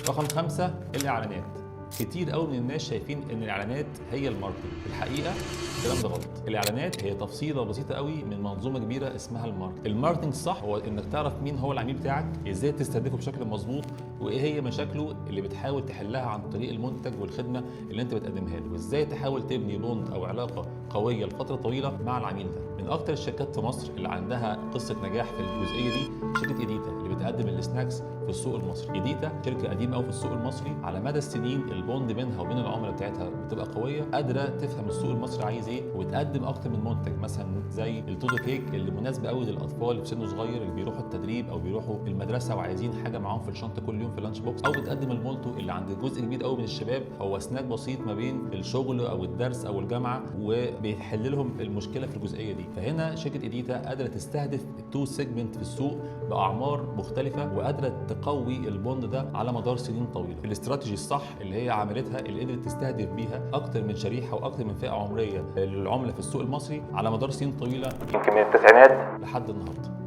رقم 5، الاعلانات. كتير قوي من الناس شايفين ان الاعلانات هي ال marketing. الحقيقة الكلام ده غلط. الاعلانات هي تفصيله بسيطة قوي من منظومة كبيرة اسمها ال marketing. ال marketing الصح هو انك تعرف مين هو العميل بتاعك، ازاي تستهدفه بشكل مظبوط، وايه هي مشاكله اللي بتحاول تحلها عن طريق المنتج والخدمة اللي انت بتقدمها له، وازاي تحاول تبني bond او علاقة قوية لفترة طويلة مع العميل ده. من اكتر الشركات في مصر اللي عندها قصة نجاح في الجزئية دي شركة ايديتا اللي بتقدم ال snacks في السوق المصري. ايديتا شركة قديمة قوي في السوق المصري، على مدى السنين ال bond بينها وبين العملاء بتاعتها بتبقى قويه، قادرة تفهم السوق المصري عايز ايه وتقدم اكتر من منتج، مثلا زي التودو كيك اللي مناسبة قوي للاطفال اللي في سن صغير اللي بيروحوا التدريب او بيروحوا المدرسة وعايزين حاجة معاهم في الشنطة كل يوم في ال lunch box، او بتقدم المولتو اللي عند جزء كبير قوي من الشباب هو سناك بسيط ما بين الشغل او الدرس او الجامعة وبيحل لهم المشكلة في الجزئية دي. فهنا شركة ايديتا قادرة تستهدف ال two segment في السوق باعمار مختلفة وقادرة تقوي ال bond ده على مدار سنين طويلة. الاستراتيجي الصح اللي هي عملتها اللي قدرت تستهدف بيها اكتر من شريحة واكتر من فئة عمرية للعملاء في السوق المصري على مدار سنين طويلة، يمكن من التسعينات لحد النهارده.